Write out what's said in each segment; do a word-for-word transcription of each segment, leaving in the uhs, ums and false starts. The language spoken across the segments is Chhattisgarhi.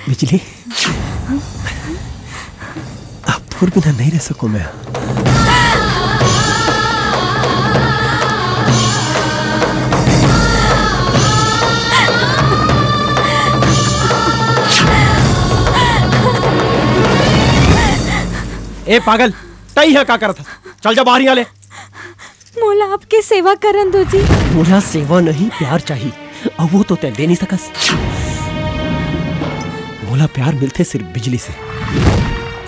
बिजली, अब तोर बिना नहीं रह सकूं मैं। ए पागल, तई ह का करत हस? चल जा बाहर यहाँ ले। मोला आपके सेवा करन दो जी। मोला सेवा नहीं, प्यार चाही, अउ वो तो तैं दे नहीं सकस। मोला प्यार मिलथे सिर्फ बिजली से।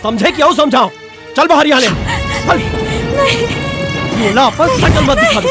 समझे कि अउ समझाओ? चल बाहर यहाँ ले। चल। मोला अपन शकल मत दिखा दे।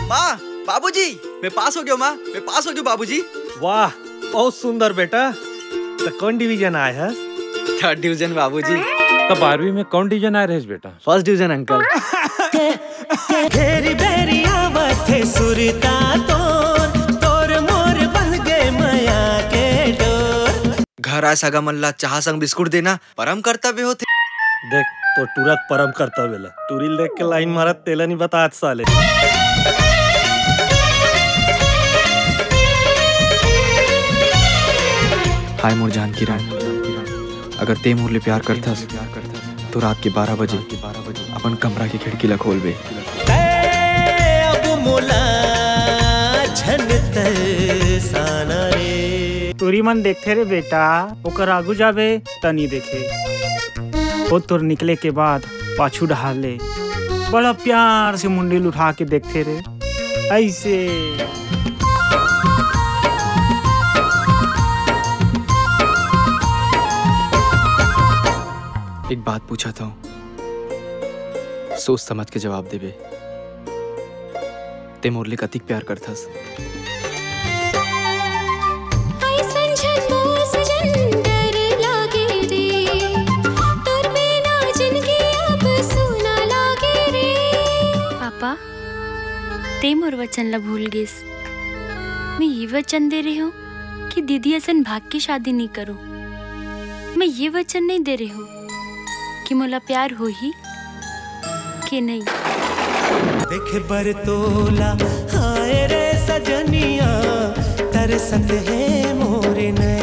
माँ, बाबूजी, मैं पास हो गया हूँ माँ, मैं पास हो गया हूँ बाबूजी। वाह, बहुत सुंदर बेटा। त कौन डिवीजन आए हस? थर्ड डिवीजन बाबूजी। त बारहवीं में कौन डिवीजन आए रहेस बेटा? First division uncle. घेरी बेरी आवत हे सुरता तोर, तोर मोर बन गए मया के डोर। घर आए सगा मन ला चाह संग बिस्कुट देना परम कर्तव्य होथे। देख, तो टूरा के परम कर्तव्य ला। टूरी ल देख के लाइन मारत तेला नहीं बतात साले। हाय मोर जानकी राम, अगर ते मोर ले प्यार करथस, तो रात के बारह बजे अपन कमरा के खिड़की ला खोलबे। तै अब मोला झन तरसाना रे। टूरी मन देखथे रे बेटा, ओकर आगू जाबे त नी देखे। वो तोर निकले के बाद पाछू डहार ले बड़ा प्यार से मुंडी ल उठा के देखथे रे, ऐसे। एक बात पूछत हंव, सोच समझ के जवाब देबे। ते मोर ले कतिक प्यार करथस? अइसन झन बोल सजन डर लागे रे, तोर बिना जिनगी अब सूना लागे रे। पापा, ते मोर वचन ला भूल गेस। मैं ये वचन दे रहे हूँ कि दीदी असन भाग के शादी नहीं करो। मैं ये वचन नहीं दे रहे हूँ कि मोला प्यार होही के नहीं। देखे बर तोला हाय रे सजनिया, तरसत हे मोर नैना।